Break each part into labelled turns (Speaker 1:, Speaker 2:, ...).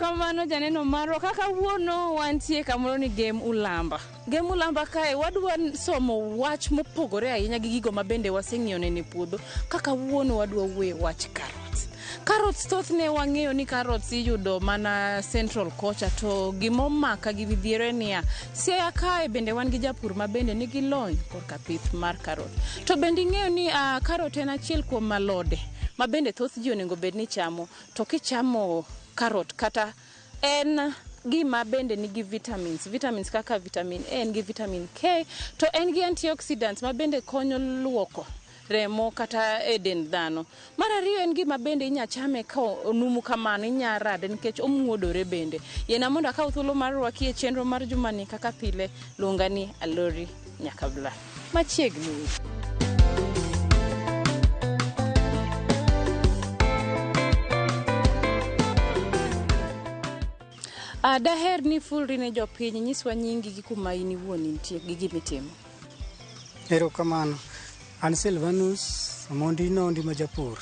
Speaker 1: Erokamano janeno marwa kaka wuono wantie kamoro ni Gem Ulamba. Gem Ulamba kae wadwa somo wach mopogore ahinya gi gigo ma bende waseng'iyo nene e puodho. Kaka wuono wadwa wuoyo wach carrots. Carrots thothne wang'eyo ni carrots iyudo mana central kocha to gimomaka gi midhiero en niya, Siaya kae bende wan gi japur ma bende nigi lony korka pith mar carrot. To bende ing'eyo ni carrot en achiel kuom alode ma bende thoth ji onego bed ni chamo. To kichamo carrot kata en gima bende nigi vitamins, vitamins kaka vitamin A en gi vitamin K to en gi antioxidants ma bende konyo luoko remo kata e dend dhano. Mar ariyo en gima bende inya chame ka onumu kamano, inya rade nikech omuodore bende. Yiena mondo akaw thuolo mar rwaki e chenro mar jumani kaka pile, luonga ni Alori Nyakabla. Machiegni. Daher ni ifulri ne jopiny, inyiswa nyingi gi kuma in iwuon intie gi gimitimo.
Speaker 2: Erokamano. An Silvanus Omondi Nondi ma japur.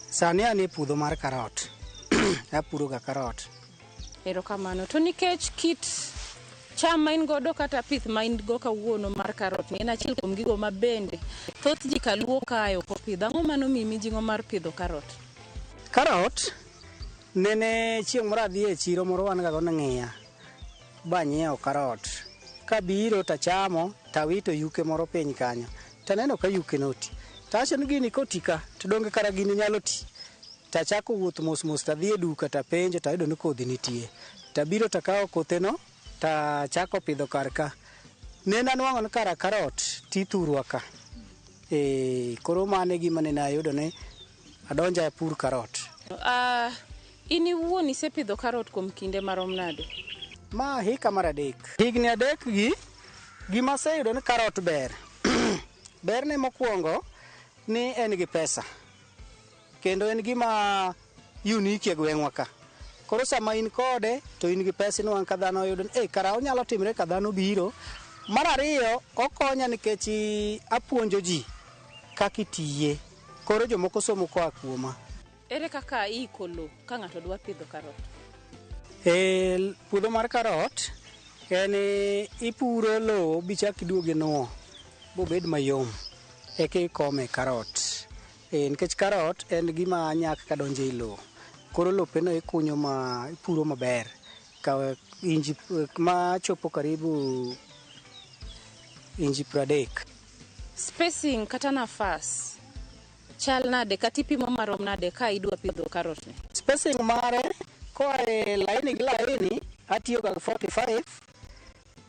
Speaker 2: Sani an e puodho mar karot. Apuro ga karot.
Speaker 1: Erokamano. To nikech kit cham ma in godo kata pith ma in go kawuono mar karot ni en achiel kuom gigo ma bende thoth ji kaluo kae ok opidho. Ang'o mano miyi mijing'o mar pidho karot?
Speaker 2: Karot nene chieng' moro adhi e chiro moro wan ga go Ng'iya banyiewo karot. Kabiro tachamo tawito yuke moro piny kanyo. Taneno ka yuke noti. Tawacho ni gini koti ka to donge kara gini nyalo ti. Tachako wuoth mos mos tadhi e duka tapenjo tayudo ni kodhi nitie. Tabiro takawo kotheno tachako pidho kar ka. Nene anwang'o ni kara karot ti thurwa ka. Koro mano e gima nene ayudo ni adonjo e pur karot.
Speaker 1: In iwuon isepidho karot kuom kinde marom nade?
Speaker 2: Ma hika mar 3. Higni 3 gi, gima aseyudo ni karot ber. Berne mokwongo ni en gi pesa. Kendo en gima unique e gweng'wa ka. Koro sama in kode to in gi pesa inwang'o ka dhano oyudo ni kara onyalo timre ka dhano biro. Mar ariyo okonya nikech apuonjo ji kaka itiye. Koro jomoko somo koa kuoma.
Speaker 1: Ere kaka iiko lowo ka ng'ato dwa pidho karot?
Speaker 2: Puodho mar karot en ipuro lowo bichak iduog inuo bobed mayom eka ikome karot. Nikech karot en gima nyak kadonjo ei lowo. Koro lopeno ikunyo ma ipuro maber ka inji ma chopo karibu inji 30.
Speaker 1: Spacing kata nafas chal nade kata ipimo marom nade ka idwa pidho karot ni?
Speaker 2: Spacing mare koa e laini gi laini atiyo ga 45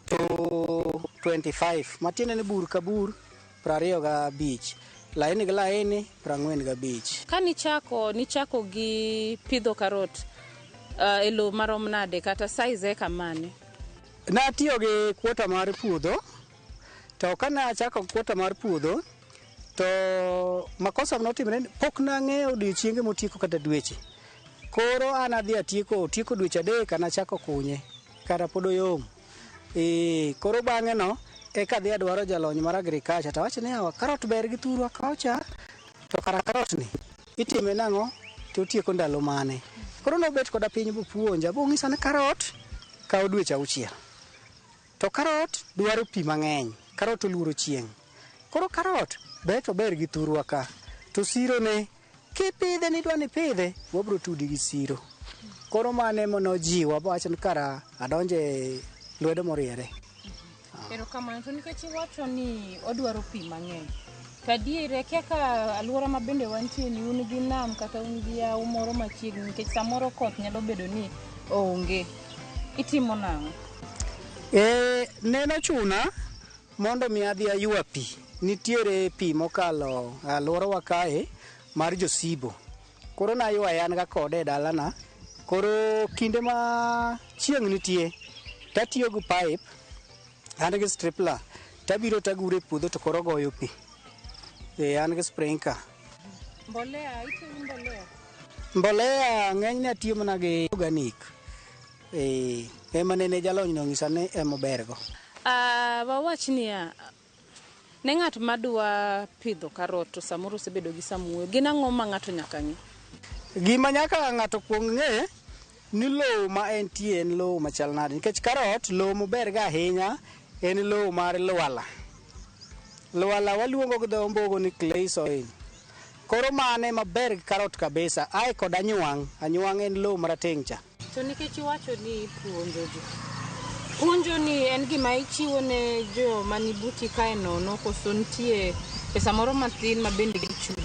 Speaker 2: to 25 matiende ni bur ka bur 25, laini gi laini 45.
Speaker 1: Ka nichako gi pidho karot e lowo marom nade kata size eka mane?
Speaker 2: Natiyo gi kwota mar puodho, to kane achako kwota mar puodho to makosa notimre ni pok nang'eyo odiochienge motieko kata dweche. Koro an adhi atieko dweche 3 an achako kunye kata pod oyom. Koro bang'e no eka adhi adwaro jalony mar agriculture tawacho ni yawa karot ber gi thurwa kocha to kara karot ni itime nang'o to otieko ndalo mane. Koro nobet koda piny bopuonja bong'isa ni karot kawo dweche 6. To karot dwaro pi mang'eny, karot oluoro chieng'. Koro karot ber to ber gi thurwa ka. To siro ne kipidhe ni idwa ni ipidhe wabro tudi gi siro. Koro mano ema nojiwa bawacho ni kara adonje lwedo moriere.
Speaker 1: Erokamano. To nikech iwacho ni odwaro pi mang'eny, to adier akia ka alwora ma bende wantie ni un gi nam kata un gi yawo moro machiegni nikech samoro koth nyalo bedo ni onge. Itimo nang'o?
Speaker 2: Neno chuna mondo mi adhi aywa pi. Nitiere pi mokalo alworawa kae mar Josibo. Koro naywaye an ga kode e dalana. Koro kinde ma chieng' nitie tatiyo gi pipe, an gi stripler, tabiro taguro e puodho to koro goyo pi. An gi sprinkler.
Speaker 1: Mbolea, itiyo gi mbolea?
Speaker 2: Mbolea ng'enyne atiyo mana gi organic. Ema nene jalony no onyisa ni ema obergo.
Speaker 1: Wawach niya, ne ng'at madwa pidho karot to samoro osebedo gi samuoyo, gin ang'o ma ng'ato nyaka ng'e?
Speaker 2: Gima nyaka ng'ato kuong ng'e ni lowo ma entie en lowo machal nade. Nikech karot lowo mober ga ahinya en lowo mar lwala. Lwala waluongo gi dho ombogo ni clay soil. Koro mane maber gi karot kabisa. Ae kod anywang'. Anywang' en lowo marateng' cha.
Speaker 1: To nikech iwacho ni ipuonjo ji, puonjo ni en gima ichiwo ne joma ni buti kae nono koso nitie pesa moro mathin ma bende gichulo?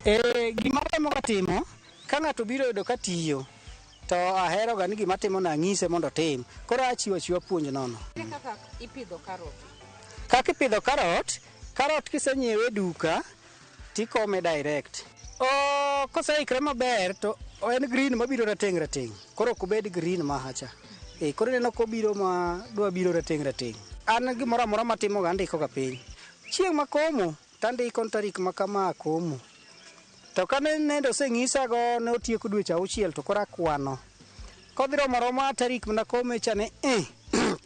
Speaker 2: E, gima atemo ga timo ka ng'ato biro yudo ka tiyo to ahero ga ni gima atimo no ang'ise mondo otim. Koro achiwo achiwa puonj nono.
Speaker 1: Ere kaka ipidho karot?
Speaker 2: Kaka ipidho karot, karot kisenyiewe e duka tikome direct. O, koseikre maber to en green mabiro rateng' rateng'. Koro ok obed green ma hacha. E, koro ineno kobiro ma dwa biro rateng' rateng'. An gimoro amora matimo ga andiko ga piny. Chieng' ma komo tandiko ni tarik ma kama akomo. To kane nende oseng'isa go ne otieko dweche auchiel to koro akwano. Kodhi romo aroma tarik mana kome cha ni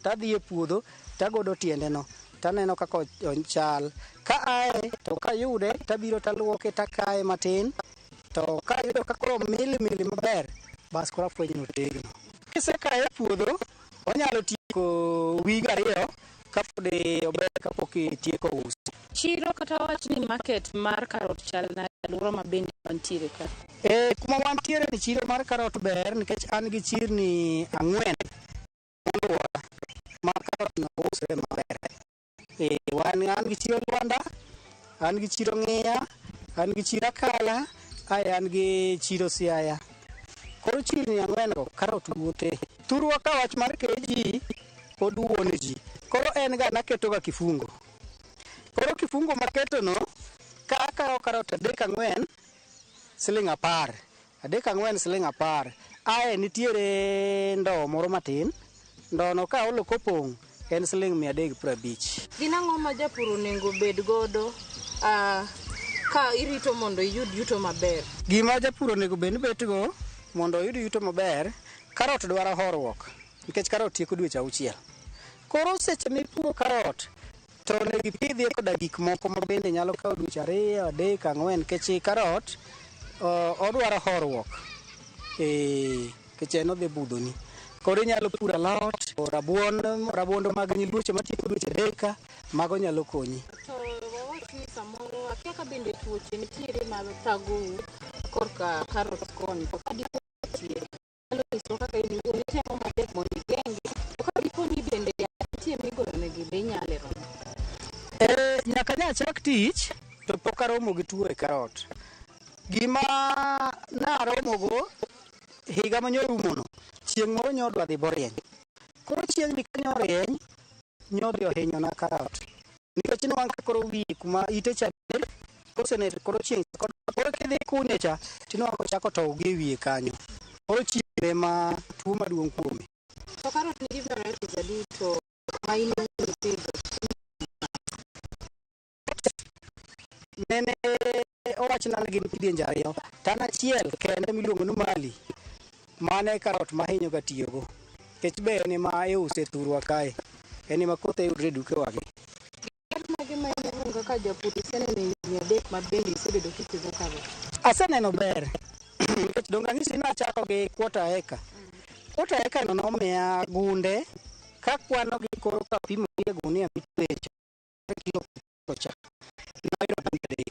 Speaker 2: tadhi e puodho tagodo tiende no taneno kaka ochal. Ka ae to kayude tabiro taluoke takaye matin to kayudo ka koro mili mili maber bas koro afwenyo ni otegno. Kisekaye e puodho onyalo tieko wige ariyo kapod ober kapok itieko use.
Speaker 1: Chiro kata wach ni market mar karot chal nade alwora ma bende wantiere ka?
Speaker 2: E, kuma wantiere ni chiro mar karot ber nikech an gi chirni ang'wen moluora ma karot no usre maber. E, wan an gi chiro Lwanda, an gi chiro Ng'iya, an gi chiro Akala, ae an gi chiro Siaya. Koro chirni ang'wen go karot wuothe. Thurwa ka wach mar KG pod wuone ji. Koro en ga naketo ga kifungo. Koro kifungo maketo no ka akawo karot adek ang'wen siling 10. Adek ang'wen siling 10. Ae nitiere ndoo moro matin. Ndono ka aolo kopong' en siling 350.
Speaker 1: Gin ang'o ma japur onego bed godo ka irito mondo iyud yuto maber?
Speaker 2: Gima japur onego bed ni betgo mondo oyud yuto maber, karot dwaro horuok nikech karot tieko dweche auchiel. Koro seche mipuro karot to onego ipidhie koda gik moko ma bende nyalo kawo dweche 2, 3, 4 nikech karot odwaro horuok. Nikech en odhi budhoni. Koro inyalo puro alot, rabuon, rabuondo mag nyiluoche matieko dweche 3 ka, mago nyalo konyi.
Speaker 1: To wawach ni samoro akia ka bende tuoche nitiere ma thagou korka karot koni, to ka dipo nitie, nyalo nyisowa kaka in iwuon itemo matek mondo igeng'gi, to ka dipo ni bende yath nitie migoyonegi be inyalo ero.
Speaker 2: E, nyaka ne achak tich to pok aromo gi tuo e karot. Gima naromogo higa manyorumono, chieng' moro nyodwa dhi borieny. Koro chieng' ni ka nyorieny, nyodhi ohinyona karot. Nikech nwang' ka koro wiye kuma ite cha ner, kosener koro chieng' koro kidhi kunye cha, tinwang'o kochako tow gi e wiye kanyo. Koro chieng' ema tuo maduong' kuome.
Speaker 1: To karot nigi varieties adi to ma in iwuon ipidho?
Speaker 2: Nene owachna ni gin kidienje ariyo, to an achiel kende miluongo ni Mali, mano e karot mahinyo ga tiyogo. Nikech be en ema iuse thurwa kae, en ema kothe yudre e dukewagi.
Speaker 1: Ber mage ma in iwuon kaka japur iseneno e higni 3 ma bende isebedo kipidho karot?
Speaker 2: Aseneno ber nikech donge anyisi ni nachako gi quarter acre. Quarter acre no nomiya gunde kakwano gi koro kapimo gi e gunia mitwecho kilo cha nayudo gunde 3.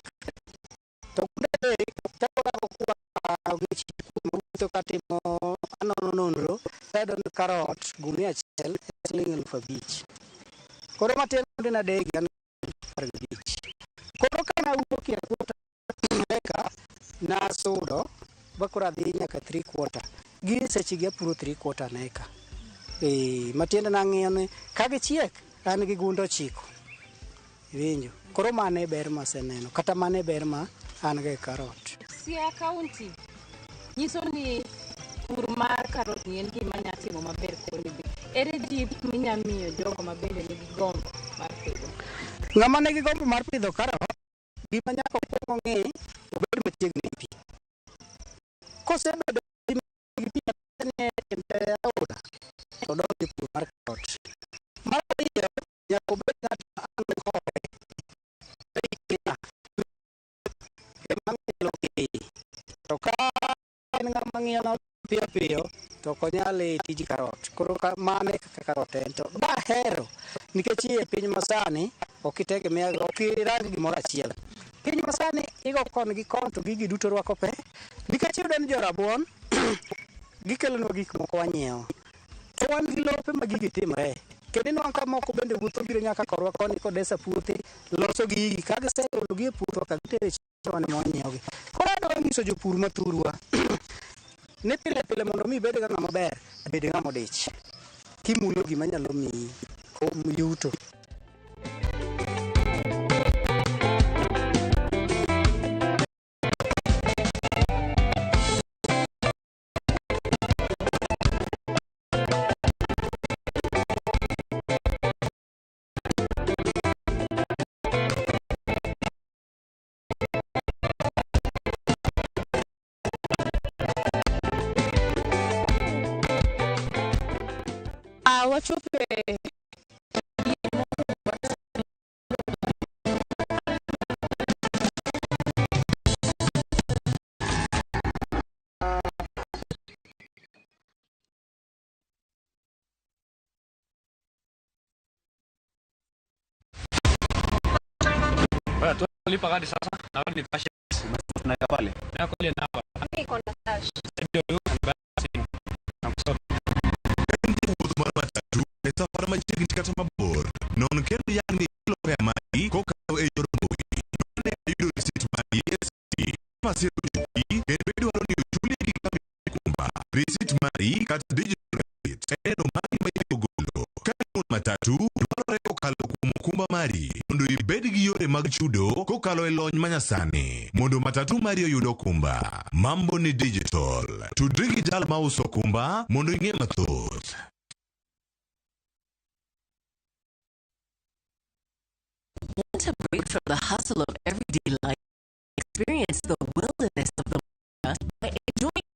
Speaker 2: To gunde 3 chako go kwano gi chik katimo anono nonro tayudo ni karot gunia achiel en siling 5,000. Koro matin gunde 3 en 15. Koro kana awuok e quarter acre nasudo ba koro adhi nyaka 3/4. Gi seche gi apuro 3/4 an acre. E, matiende nang'iyo ni ka gichiek an gi gunde 9. Iwinjo? Koro mano e ber maseneno kata mano e ber ma an go e karot.
Speaker 1: Siaya County nyiso ni pur mar karot ni en gima nya timo maber koni be. Ere jip minya miyo jogo ma bende nigi gombo mar pidho?
Speaker 2: Ng'ama nigi gombo mar pidho karot, gima nyaka okuong ong'i, obed machiegni gi pi. Kosebedo gi pi e tiende aora, to odonj e pur mar karot. Mar ariyo, nyaka obed ng'at ma ang' hore. Ema nyalo keyo. To ka en ng'ama ng'iyo Piyo piyo to ok onyal e tij karot. Koro mano e kaka karot en to bahero nikech e piny masani ok itegemea, ok irang gimoro achiel. Piny masani igo kon gi kon to gigi duto rwako pe nikech iyudo ni jorabuon gikelonwa gik moko wanyiewo. To wan gi lope ma gigi timore. Kendo inwang'o ka moko bende wuotho biro nyaka korwa koni kodesa puothe loso gigi ka gisegolo gi e puothwa ka gitere e chiro wan ema wanyiewogi. Koro adwa nyiso jopur mathurwa ni pile pile mondo mi ibed ga ng'ama ber, bed ng'ama odich. Kimulo gima nyalo miyi yuto.
Speaker 1: Wachopo e
Speaker 3: Lipa kadi sasa na ni cash.
Speaker 4: Tunaweka pale.
Speaker 3: Yako ile namba.
Speaker 1: Iko na cash.
Speaker 3: Ndio huyo basi. Na kusoma.
Speaker 5: Wuoth mar matatu e safar machiegni kata mabor. Non kendo yang ni ilo fare mari kokalo e yor mbui. Ne ayudo risit mari e siti. Masiro chuki kendo idwaro ni ochuli gi kambi okumba. Risit mari kata digital receipt en neno mari ma ibiro golo. Ka in matatu dwarore kokalo kuom okumba mari mondo ibed gi yore mag chudo kokalo e lony manyasani mondo matatu mari oyud okumba. Mambo ni digital. Tudri gi jal mauso okumba mondo ing'e mathoth.
Speaker 6: Want a break from the hustle of everyday life? Experience the wilderness of the Mara by enjoying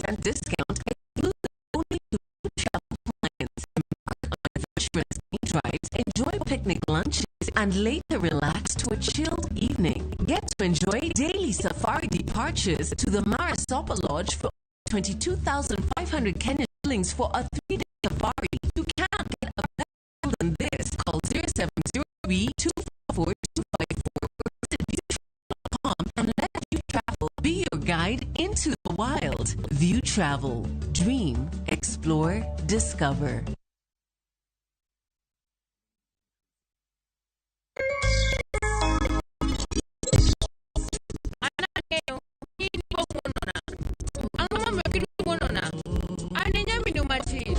Speaker 6: and discount exclusive only to travel clients. Embark on adventurous game drives, enjoy picnic lunches, and later relax to a chilled evening. Get to enjoy daily safari departures to the Mara Sopa Lodge for 22,500 Kenyan shillings for a 3-day safari. You can't get a better deal than this. Call 0703 244 254 or visit viewtravel.com and let View Travel be your guide into the wild. View Travel. Dream, explore, discover.
Speaker 1: Ang'o momiyo ok idwa ng'wonona? An e nyaminu matin.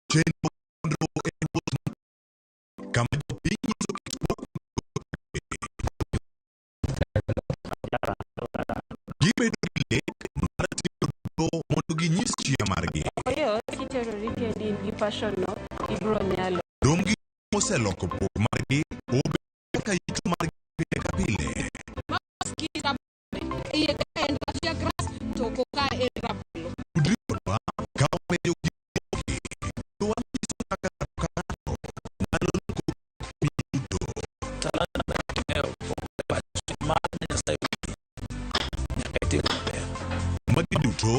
Speaker 5: Chenro e wuoth kama jopiny nyiso kit gibedo gi lek mar timo duto mondo ginyis chia margi.
Speaker 1: Oyot kiterori kendi in gi passion no, ibiro nyalo.
Speaker 5: Rom gi moseloko pok margi obedo kaka yuto margi pile ka pile.
Speaker 1: Iye ka en Russia grass to oko ka en rabolo.
Speaker 5: Tudri kodwa ka wapenjo gi to wanyiso kaka ng'ato ka ng'ato nyalo loko yuto.
Speaker 7: Talanta ng'eyo mar Nyasaye nyaka itim maber.
Speaker 5: Magi duto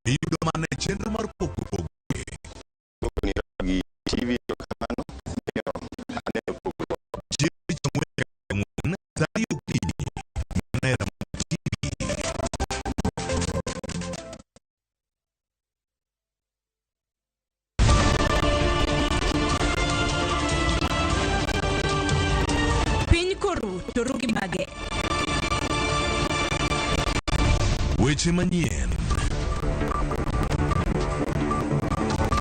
Speaker 5: iyudo mana e chenro mar Pok Opogore.
Speaker 8: Gi
Speaker 4: Tudoru gi mage.
Speaker 5: Weche manyien.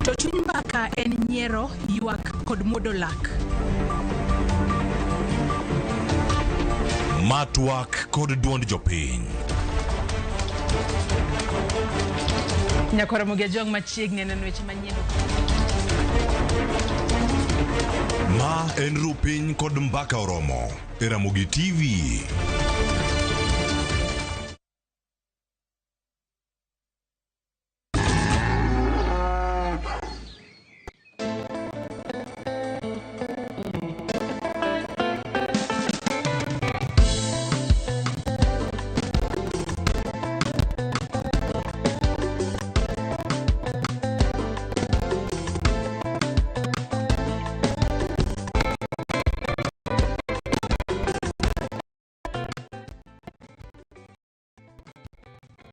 Speaker 4: To chuny mbaka en nyiero, ywak kod muodo lak.
Speaker 5: Ma twak kod duond jopiny.
Speaker 4: Nyakwar Ramogi Ajwang' machiegni aneno weche manyien.
Speaker 5: Ma en Rupiny kod Mbaka Oromo e Ramogi TV.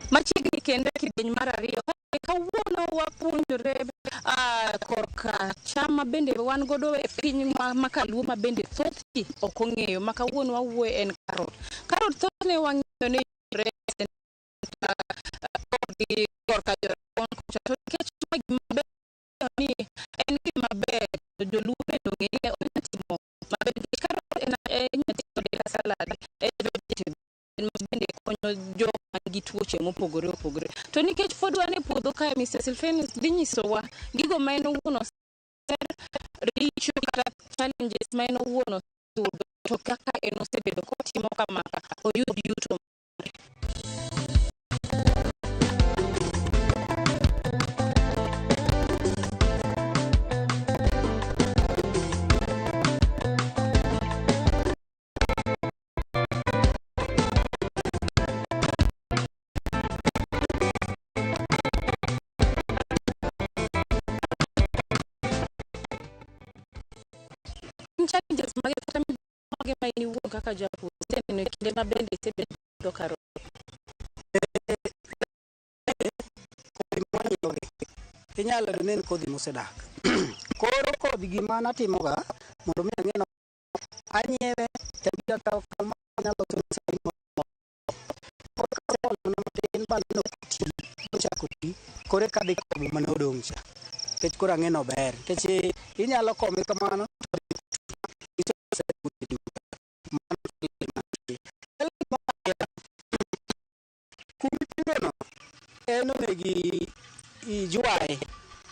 Speaker 1: Machiegni kendo e kidieny mar ariyo kawuono wapuonjore korka cham ma bende wan godo e piny ma kaluo ma bende thoth ji ok ong'eyo ma kawuono wawuoye en karot. Karot thothne wang'eyo ni yudore korka jorabuon kocha to nikech ma gima ber ni en gima ber to joluo bende ong'e ni onya timo maber nikech karot en inya ti kode ka salad en vegetable bende konyo joma nigi tuoche mopogore opogore. To nikech pod wan e puodho kae, Mr. Silvanus dhi nyisowa gigo ma en owuon richo kata challenges ma en owuon oseyudo to kaka en osebedo kotimo kamaka oyud yuto mare. Challenges mage kata mage ma in iwuon kaka japur iseneno e kinde ma bende isebedo kipidho karot?
Speaker 2: Kodhi mwanyiewogi inyalo yudo ni en kodhi mosedak. Koro kodhi gima natimoga mondo mi ang'e anyiewe to abiro akawo kama anyalo Koro kaseolo mana matin baneno koti mochako ti koro eka adhi komo mane odong' cha nikech koro ang'e ni ober nikech inyalo kome kamano to kumipidheno en onego ijwaye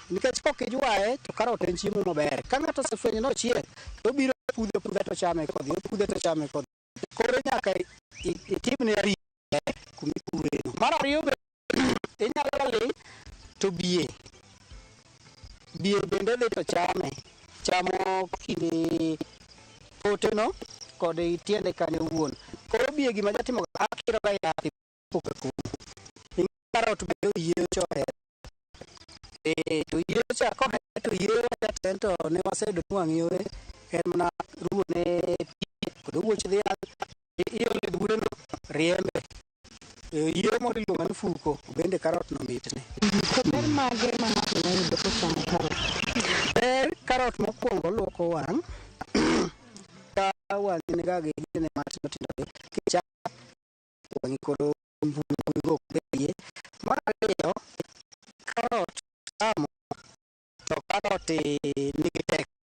Speaker 2: nikech kok ijwaye to karot en chiemo maber. Ka ng'ato osefwenyo ni ochiek to obiro pudhe apudha to ochame kodhi, opudhe to ochame kodhi. Koro nyaka itimne arita kumipureno. Mar ariyo be inyalo ling' to biye, biye bende dhi to chame, chamo kinde poteno kod tiende kanyo owuon. Koro biye gima jatimo ga akiro ga yath pok akomo. Karot bende oyieyo cha ohero. To oyieyo cha kohere to oyieyo jatend to ne waseyudo ni wang' yore en mana ruwone pi kod owuoch dhiang' iolo e bureno riembe. Oyieyo moro iluongo ni fuko bende karot no mitne.
Speaker 1: To ber mage ma ng'ato nyalo yudo kochamo karot?
Speaker 2: Ber karot mokwongo luoko wang' ka wang'i niga gi gine matindo tindo gi kichamo wang'i koro mbui mbui go ok bedie. Mar ariyo, karot chamo to karot nigi teko.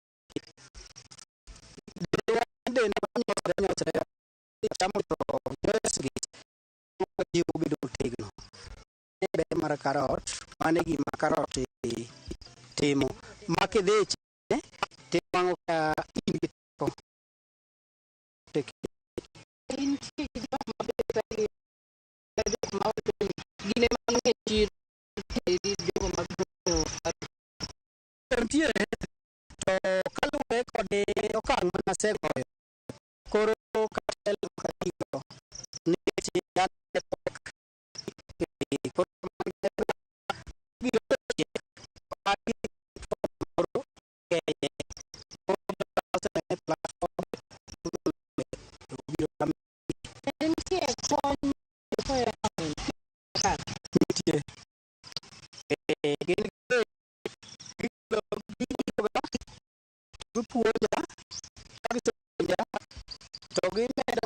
Speaker 2: Dendwa nyosre nyosre chamo to joints gi jiwo bedo motegno. Ber mar karot, mano e gima karot timo. Ma kidhi ichame tinwang'o ka in gi teko.
Speaker 1: Nitie jok ma jok ma wacho ni gin ema ng'e chiro jogo ma
Speaker 2: Nitiere to kaluwore kod okang' mane asegoyo koro katelo katingo nikech an e pek koro
Speaker 1: Nitie kony
Speaker 2: nitie gin gipuonja ka gisepuonja to gimedo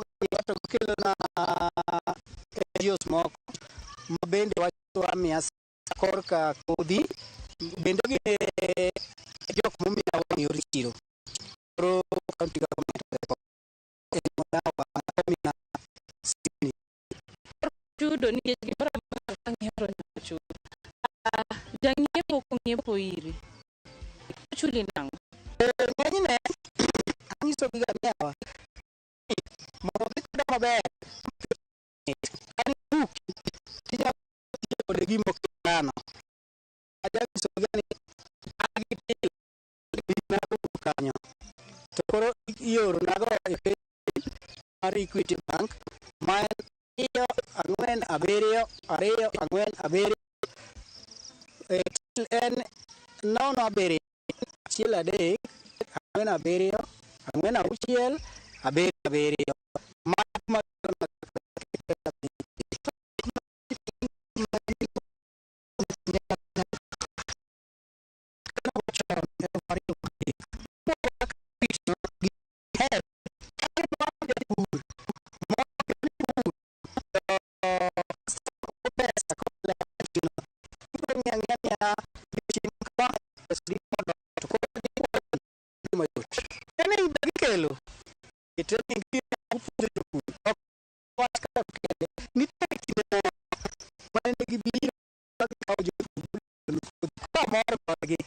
Speaker 2: NGOs moko ma bende wacho miya korka kodhi bende gin e jok momiya wang' yor chiro. Koro county government omiya sini.
Speaker 1: Chudo nikech gimoro amora ka ng'iewo to nyaka chul. Ah, jang'iepo kong'iepo iri, ochuli nang'o?
Speaker 2: Ng'enyne anyisogi ga ni yawa mondo odhi koda maber kani buki tinyalo tiyo kode gima ok dhano. Ajanyisogi ni an gi till kanyo to koro ioronago e pay mar Equity Bank ma en 2 4 7 2 4 7 till en 0 7 1 3 4 7 4 6 7 7 ma ma gikelo e training puonjo jopur ok wach kaka kende nitie kinde moro mane gibiro ma gikawo jopur kamor kodgi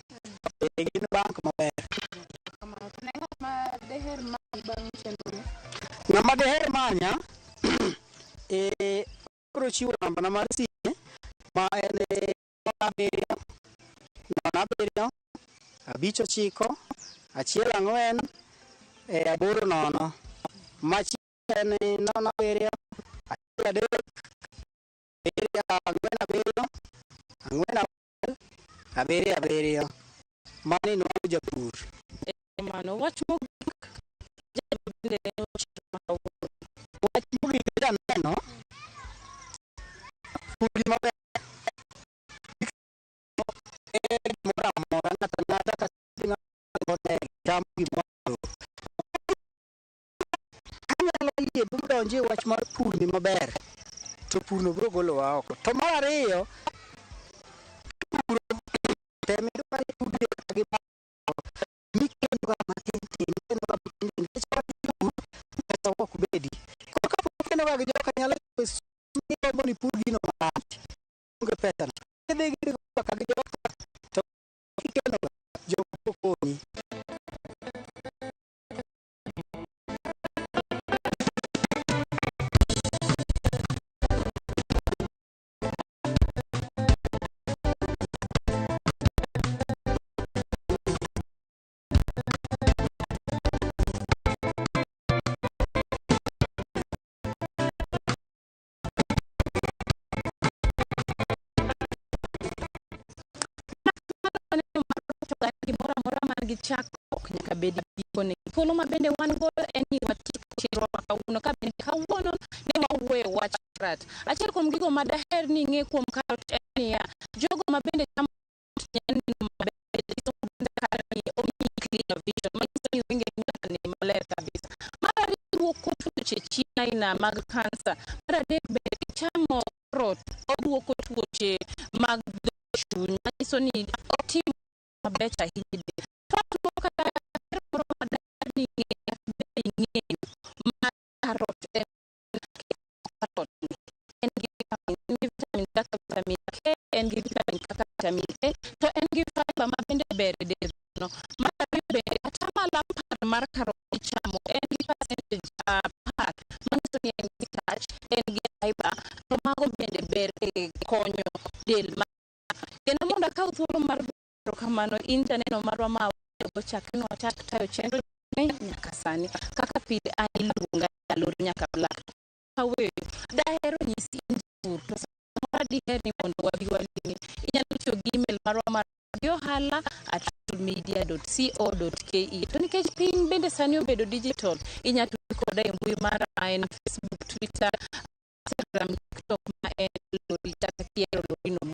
Speaker 2: e gin bank maber.
Speaker 1: Ne ng'at ma deher manyi bang' chenro ni?
Speaker 2: Ng'ama deher manya e abiro chiwo nambana mar sime ma en 7 0 7 5 9 1 4 8 0. Machielo en 0 7 1 3 4 7 4 7 7. Mano inwang'o japur.
Speaker 1: Mano wach mogik bende chenro ma kawuono.
Speaker 2: Wach mogik janeno pur gima ber en gimoro amora ng'ato ang'ata kata ng'ato chamo gimoro anyalo yie budonjo e wach mar pur ni maber to purno biro golowa oko. To mar ariyo puro tem idwar ipudri kata gi mikendo ga matin tin ikendo ga matin tin nikech ka pur pesa ok bedi. Koro kapok ikendo ga gi joka nyalo gombo ni pur gino marach onge pesa no. Idhi gi kaka gi joka to ikendo ga jok konyi.
Speaker 1: Gimoro amora man gi chakruok nyaka bed gi gikone. Thuolo ma bende wan godo en ni watieko chenro ma kawuono ka bende kawuono ne wawuoye wach karot. Achiel kuom gigo ma daher ni ing'e kuom karot en niya, jogo ma bende chamo karot nyalo neno maber ni omiyi clear vision manyiso ni wengeni nyaka ne maler kabisa. Mar ariyo duoko tuoche chien aina mag kansa. Mar adek bende kichamo karot oduoko tuoche mag dho chuny manyiso ni otim mabecho ahinya e del. Fact moro kata ber moro ma daher ni ing'e kata ber ing'eyo mar karot en karot en gi vitamin kaka vitamin K, en gi vitamin kaka vitamin A, to en gi fiber ma bende ber e del dhano. Mar ariyo bende atamalo 10 mar karot michamo en gi percentage 10 manyiso ni en gi starch, en gi fiber, to mago bende ber e konyo del. Kendo mondo akaw thuolo mar erokamano in janeno marwa ma chakre ne wachak tayo chenro nyaka sani kaka pile an iluonga Alori nyaka Black. Aweyo dahero nyisi in japur to samoro diher ni mondo wabi walimi inyalo tiyo gi email marwa mar ohala@media.co.ke. To nikech piny bende sani obedo digital, inyalo tudri koda e mbui mara ma en Facebook, Twitter, Instagram, TikTok ma en Lori kata kiero Lorino.